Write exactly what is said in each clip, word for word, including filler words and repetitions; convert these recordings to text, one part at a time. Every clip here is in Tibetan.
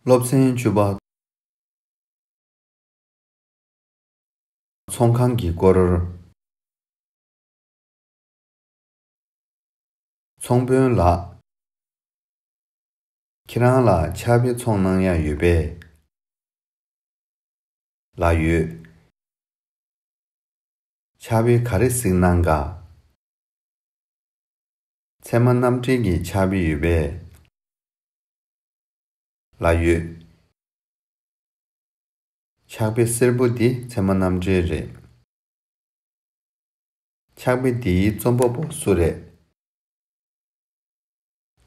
སློབ་ཚན་བཅུ་པ། ཚོང་ཁང་གི་སྐོར། ཚོང་དཔོན་ལགས། ཁྱེད་རང་ལ་ཕྱག་དཔེ་འཚོང་གནང་ཡག་ཡོད་པས། ལགས་ཡོད། ཕྱག་དཔེ་ག་རེ་གཟིགས་གནང་ག་ཚད་མ་རྣམ་འགྲེལ་གྱི་ཕྱག་དཔེ་ཡོད་པས། ལགས་ཡོད། ཕྱག་དཔེ་སེར་པོ་འདི་ཚད་མ་རྣམ་འགྲེལ་རེད། ཕྱག་དཔེ་འདིའི་རྩོམ་པ་པོ་སུ་རེད།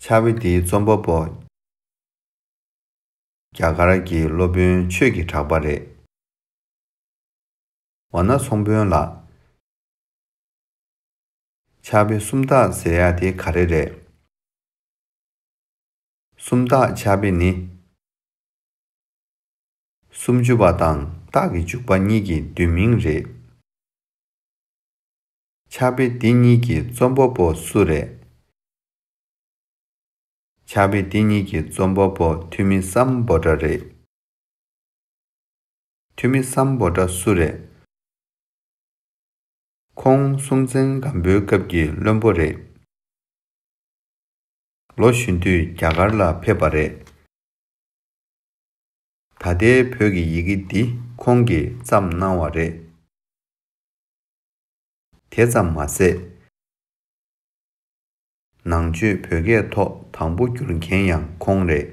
ཕྱག་དཔེ་འདིའི་རྩོམ་པ་པོ་རྒྱ་གར་གྱི་སློབ་དཔོན་ཆོས་ཀྱི་གྲགས་པ་རེད། འོ་ན་ཚོང་དཔོན་ལགས། ཕྱག་དཔེ་སུམ་རྟགས་ཟེར་ཡག་དེ་ག་རེ་རེད། སུམ་རྟགས་ཕྱག་དཔེ་ནི། སུམ་ཅུ་པ་དང་རྟགས་ཀྱི་འཇུག་པ་གཉིས་ཀྱི་བསྡུས་མིང་རེད། ཕྱག་དཔེ་འདི་གཉིས་ཀྱི་རྩོམ་པ་པོ་སུ་རེད། ཕྱག་དཔེ་འདི་གཉིས་ཀྱི་རྩོམ་པ་པོ་ཐུ་མི་སམ་བྷོ་ཊ་རེད། ཐུ་མི་སམ་བྷོ་ཊ་སུ་རེད། ཁོང་སྲོང་བཙན་སྒམ་པོའི་སྐབས་ཀྱི་བློན་པོ་རེད། ལོ་གཞོན་དུས་རྒྱ་གར་ལ་ཕེབས་པ་རེད། ད་ལྟའི་བོད་ཀྱི་ཡི་གེ་འདི་ཁོང་གིས་བརྩམས་གནང་བ་རེད། དེ་ཙམ་མ་ཟད། ནང་ཆོས་བོད་སྐད་ཐོག་དང་པོ་བསྒྱུར་མཁན་ཡང་ཁོང་རེད།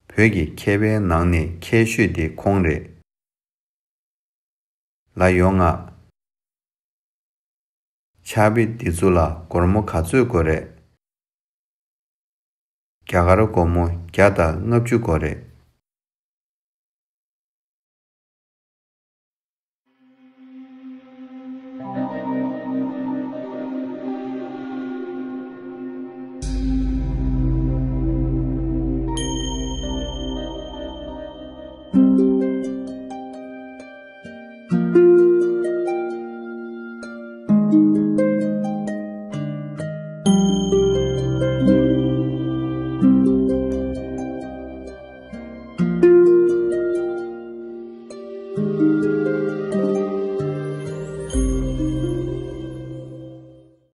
བོད་ཀྱི་མཁས་པའི་ནང་ནས་མཁས་ཤོས་དེ་ཁོང་རེད། ལགས་ཡོད་ང་། ཕྱག་དཔེ་འདི་ཚོ་ལ་སྒོར་མོ་ག་ཚོད་དགོས་རེད། རྒྱ་གར་སྒོར་མོ་བརྒྱ་དང་ལྔ་བཅུ་དགོས་རེད།